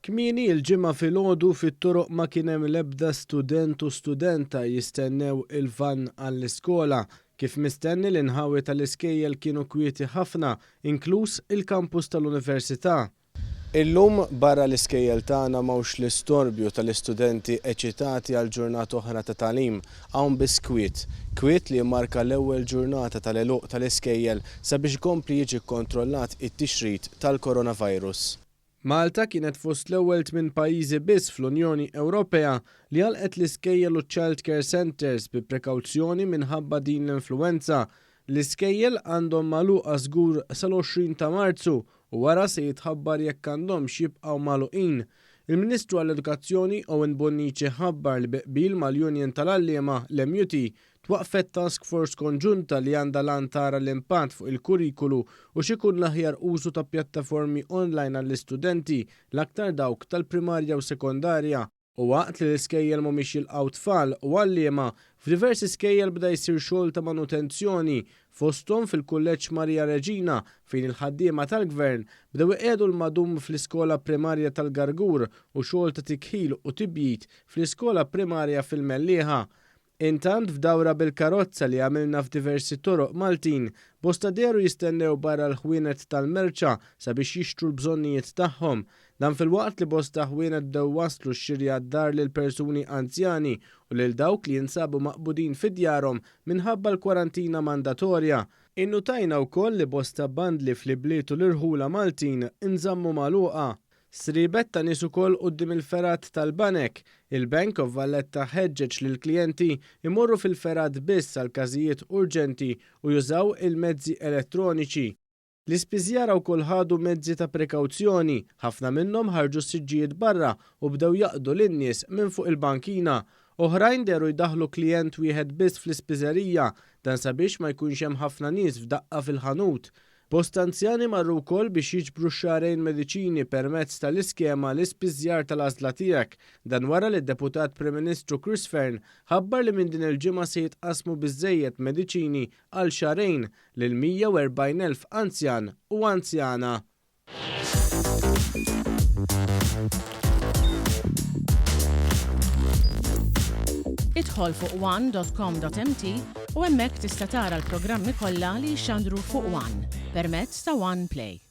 Kmieni l-Ġimgħa filgħodu fit-toroq ma kien hemm l-ebda student u studenta jistennew il-vann għall-iskola. Kif mistenni l-inħawi tal-iskejjel kienu kwieti ħafna, inkluż il-kampus tal-Università. Illum barra l-iskejjel tagħna m'hawnx l-istorbju tal-istudenti eċitati għal ġurnata oħra ta' tagħlim. Hawn biss kwiet. Kwiet li jimmarka l-ewwel ġurnata tal-għeluq tal-iskejjel sabiex ikompli jiġi kkontrollat it-tixrid tal-coronavirus. Malta kienet fost l-ewwel tminn pajjiżi biss fl-Unjoni Ewropea li għalqet l-iskejjel u ċ-child care centres bi prekawzjoni minħabba din l-influwenza. L-iskejjel għandhom magħluqa żgur sal-20 ta' Marzu u wara se jitħabbar jekk għandhomx jibqgħu magħluqin. Il-Ministru għall-Edukazzjoni Owen Bonnici ħabbar li bi qbil mal-Union tal-Għalliema, l-MUT, Twaqqfet task force konġunta li għandha l-għan tara l-impatt fuq il-kurrikulu u x'ikun l-aħjar użu ta' pjattaformi online għall-istudenti, l-aktar dawk tal-primarja u sekondarja. U waqt li l-iskejjel mhumiex jilqgħu tfal u għalliema, f'diversi skejjel beda jsir xogħol ta' manutenzjoni, fosthom fil-Kulleġġ Maria Reġina fejn il-ħaddiema tal-Gvern bdew iqiegħdu l-madum fl-iskola primarja tal-Gargur u xogħol ta' tikħil u tibjid fl-iskola primarja fil-Mellieħa. Intant, f'dawra bil-karozza li għamilna f'diversi toroq Maltin, bosta dehru jistennew barra l-ħwienet tal-merċa sabiex jixtru l-bżonnijiet tagħhom. Dan filwaqt li bosta ħwienet bdew iwasslu x-xiri għad-dar lil persuni anzjani u lil dawk li jinsabu maqbudin fi djarhom minħabba l-kwarantina mandatorja. Innutajna wkoll li bosta bandli fl-ibliet u l-irħula Maltin inżammu magħluqa. Sriebet ta' nies ukoll quddiem il-fergħat tal-banek. Il-Bank of Valletta ħeġġeġ lill-klijenti jmorru fil-fergħat biss għal każijiet urġenti u jużaw il-mezzi elettroniċi. L-ispiżjara wkoll ħadu mezzi ta' prekawzjoni, ħafna minnhom ħarġu s-siġġijiet barra u bdew jaqdu lin-nies minn fuq il-bankina. Oħrajn dehru jdaħħlu klijent wieħed biss fl-ispiżerija, dan sabiex ma jkunx hemm ħafna nies f'daqqa fil-ħanut. Bosta anzjani marru wkoll biex jiġbru x-xahrejn mediċini permezz tal-iskema L-Ispiżjar tal-Għażla Tiegħek. Dan wara li d-Deputat Prim Ministru Chris Fearne ħabbar li minn din il-ġimgħa se jitqassmu biżżejjed mediċini għal xahrejn lil 140,000 anzjan u anzjana. Idħol fuq one.com.mt u hemmhekk tista' tara l-programmi kollha li jixxandru fuq One permezz ta' One Play.